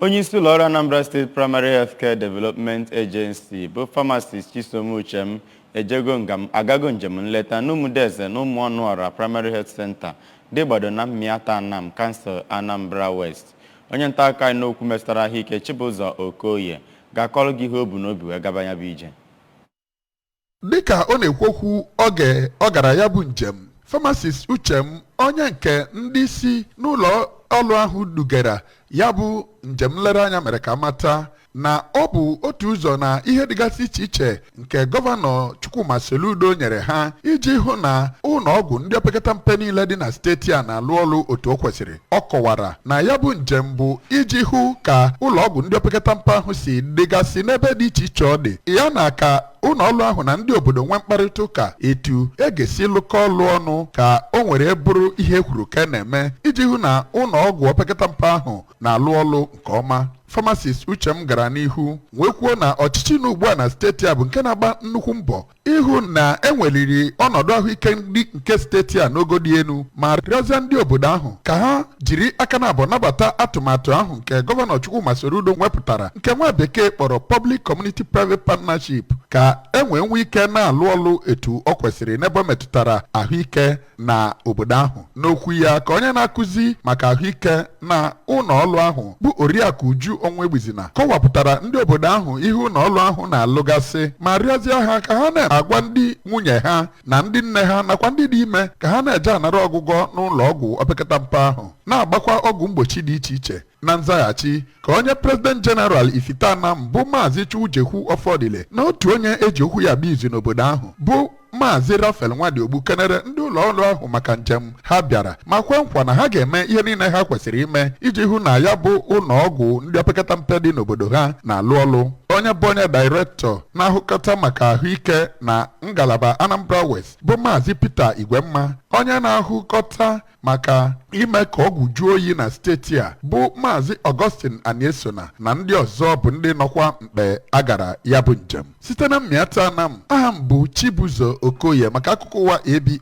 Onye isi ụlọọrụ Anambra State Primary Healthcare Development Agency bụ Pharmacist Chisom Uchem ejego ngam agago njem nleta n'Ụmụdeze na Ụmụọnụọra Primary Health Center dị gbado na Mmiata Anam, Council Anambra West. Onye nta akụkọ anyị n'okwu metụtara ahụike, Chibụzọ Okoye, ga-akọrọ gị ihe o bu n'obi wee gaba ya bụ ije. Dịka ọ na-ekwu okwu oge ọ gara ya bụ njem, Pharmacist Uchem, onye nke ndị isi n'ụlọ ọrụ ahụ dugara ya bụ njem nlereanya, mere ka mata na ọ bụ otu ụzọ na ihe dịgasị iche iche nke Gọvanọ Chukwuma Soludo nyere ha iji hụ na ụlọ ọgwụ ndị opekata mpe niile dị na steeti a na-alụ ọrụ otu o kwesịrị. Ọ kọwara na ya bụ njem bụ iji hụ ka ụlọ ọgwụ ndị opekata mpe ahụ si dịgasị n'ebe dị iche iche ọ dị, ya na ka ụlọ ọrụ ahụ na ndị obodo nwee mkparịta ụka etu e ga-esi lụkọ ọlụ ọnụ ka o nwere bụrụ ihe kwuru ka na-eme iji hụ na ụlọ ọgwụ opekata mpe ahụ na-alụ ọlụ nke ọma. Pharmacist Uchem gara n'ihu wee kwuo na ọchịchị na ugbu a na steeti a bụ nke na-agba nnukwu mbọ ịhụ na enweliri ọnọdụ ahụike ndị nke steeti a n'ogo dị elu, ma rịọzie ndị obodo ahụ ka ha jiri aka na abụọ nabata atụmatụ ahụ nke Gọvanọ Chukwuma Soludo wepụtara, nke nwa bekee kpọrọ Public Community Private Partnership, ka e nwee nwee ike na-alụ ọlụ etu ọ kwesịrị n'ebe ọ metụtara ahụike na obodo ahụ. N'okwu ya, ka onye na-akụzi maka ahụike na ụlọ ọrụ ahụ bụ Oriakụ Uju Onwegbuzina kọwapụtara ndị obodo ahụ ihe ụlọ ọrụ ahụ na-alụgasị, ma rịọzie ha ka ha na-agwa ndị nwunye ha na ndị nne ha nakwa ndị dị ime ka ha na-eje anara ọgwụgwọ n'ụlọ ọgwụ opekata mpe ahụ, na-agbakwa ọgwụ mgbochi dị iche iche. Na nzaghachi, ka onye President General Ifitana mbụ, Maazị Chukwujekwu Ọfọdịle, na otu onye eji okwu ya bịa izu n'obodo ahụ bụ Maazị Rafael Nwadiogbu, kenere ndị ụlọ ọrụ ahụ maka njem ha bịara, ma kwe nkwa na ha ga-eme ihe niile ha kwesịrị ime iji hụ na ya bụ ụlọ ọgwụ ndị opekata mpe dị n'obodo ha na-alụ ọlụ. Onye bụ onye director na-ahụkọta maka ahụike na ngalaba Anambra West bụ Maazị Peter Igwemma, onye na-ahụkọta maka ime ka ọgwụ juo oyi na steeti a bụ Maazị Augustine Aniesona, na ndị ọzọ bụ ndị nọkwa mkpe a gara ya bụ njem. Site na Mmịata Anam, aha m bụ Chibuzo Okoye maka akụkọ ụwa ABS.